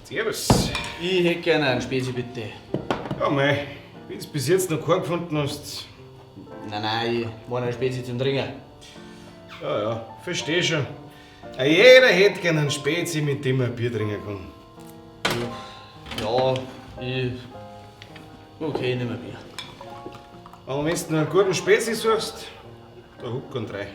Servus. Ich hätte gerne einen Spezi, bitte. Ja, mei, wenn du bis jetzt noch keinen gefunden hast. Nein, nein, ich meine einen Spezi zum Trinken. Ja, ja, versteh schon. Jeder hätte gern einen Spezi, mit dem er Bier trinken kann. Ja, ich. Okay, ich nehme ein Bier. Aber wenn du noch einen guten Spezi suchst, da huck und rein.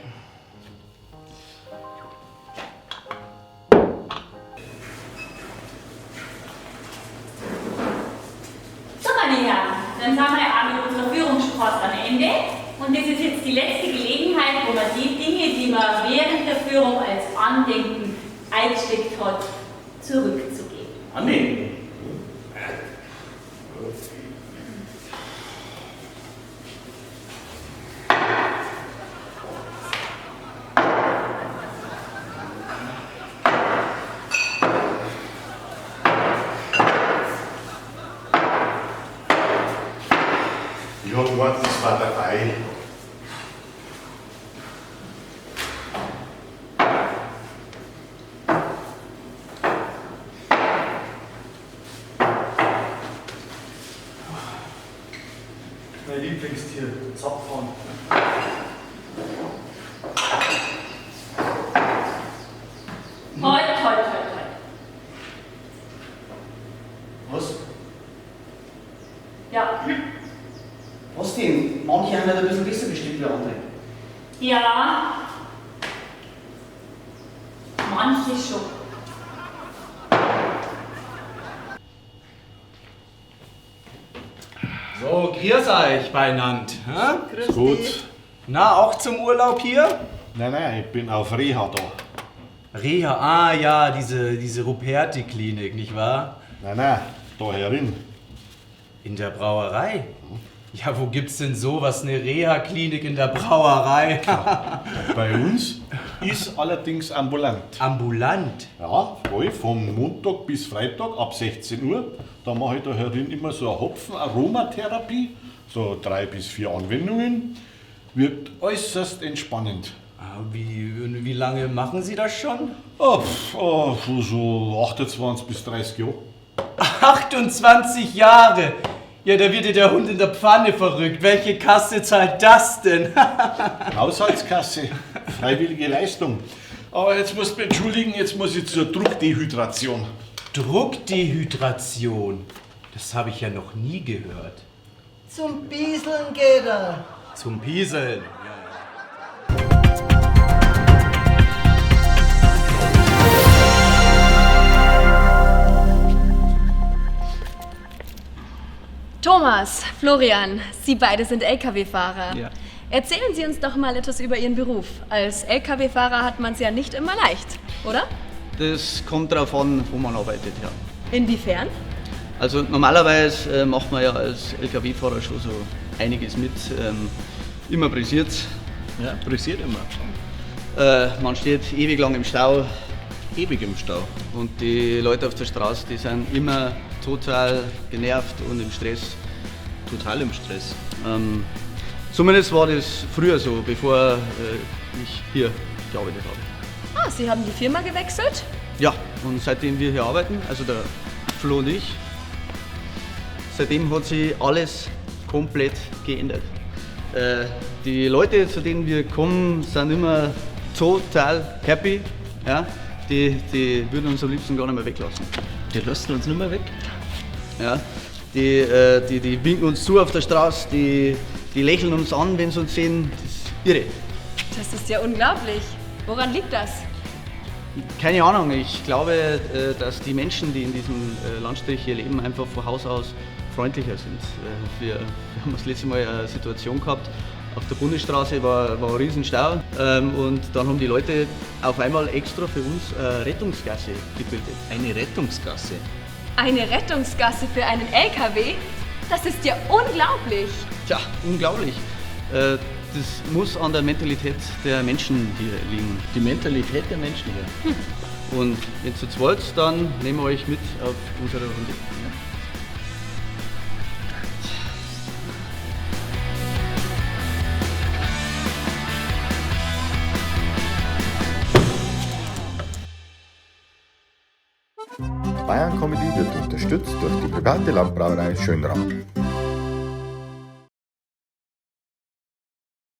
So, meine Herren, dann sind wir ja auch mit unserer Führungsspaß am Ende. Und das ist jetzt die letzte Gelegenheit, wo man die Dinge, die man während der Führung als Andenken eingesteckt hat, zurückzugeben. Andenken? Ich hab gemeint, das war dabei. Mein Lieblingstier, Zapfhahn. Halt, halt, halt, halt. Was? Ja, Was denn? Manche haben halt ein bisschen besser bestimmt wie andere. ja. Manche schon. So, grüß euch beinand. Hä? Grüß Gut. Na, auch zum Urlaub hier? Nein, nein, ich bin auf Reha da. Reha, ah ja, diese Ruperti-Klinik, nicht wahr? Nein, nein, da herin. In der Brauerei? Ja, wo gibt's denn sowas, eine Reha-Klinik in der Brauerei? Ja, bei uns ist allerdings ambulant. Ambulant? Ja, voll, vom Montag bis Freitag ab 16 Uhr. Da mache ich da herin immer so eine Hopfen-Aromatherapie, so 3 bis 4 Anwendungen. Wirkt äußerst entspannend. Ah, wie lange machen Sie das schon? Oh, pf, oh, schon so 28 bis 30 Jahre. 28 Jahre? Ja, da wird dir der Hund in der Pfanne verrückt. Welche Kasse zahlt das denn? Haushaltskasse, freiwillige Leistung. Aber jetzt musst du mich entschuldigen, jetzt muss ich zur Druckdehydration. Druckdehydration? Das habe ich ja noch nie gehört. Zum Pieseln geht er. Zum Pieseln? Thomas, Florian, Sie beide sind L K W-Fahrer. Ja. Erzählen Sie uns doch mal etwas über Ihren Beruf. Als L K W-Fahrer hat man's ja nicht immer leicht, oder? Das kommt drauf an, wo man arbeitet, ja. Inwiefern? Also normalerweise macht man ja als L K W-Fahrer schon so einiges mit. Immer pressiert. Ja, pressiert immer. Man steht ewig lang im Stau. Ewig im Stau. Und die Leute auf der Straße, die sind immer total genervt und im Stress. Total im Stress. Zumindest war das früher so, bevor ich hier gearbeitet habe. Ah, Sie haben die Firma gewechselt? Ja, und seitdem wir hier arbeiten, also der Flo und ich, seitdem hat sich alles komplett geändert. Die Leute, zu denen wir kommen, sind immer total happy. Ja? Die würden uns am liebsten gar nicht mehr weglassen. Die lassen uns nicht mehr weg? Ja, die winken uns zu auf der Straße, die lächeln uns an, wenn sie uns sehen. Das ist irre. Das ist ja unglaublich. Woran liegt das? Keine Ahnung. Ich glaube, dass die Menschen, die in diesem Landstrich hier leben, einfach von Haus aus freundlicher sind. Wir haben das letzte Mal eine Situation gehabt, auf der Bundesstraße war ein Riesenstau und dann haben die Leute auf einmal extra für uns eine Rettungsgasse gebildet. Eine Rettungsgasse? Eine Rettungsgasse für einen LKW? Das ist ja unglaublich! Tja, unglaublich. Das muss an der Mentalität der Menschen hier liegen. Die Mentalität der Menschen hier? Und wenn ihr jetzt wollt, dann nehmen wir euch mit auf unsere Runde. Ja. Bayern Comedy wird unterstützt durch die private Landbrauerei Schönram.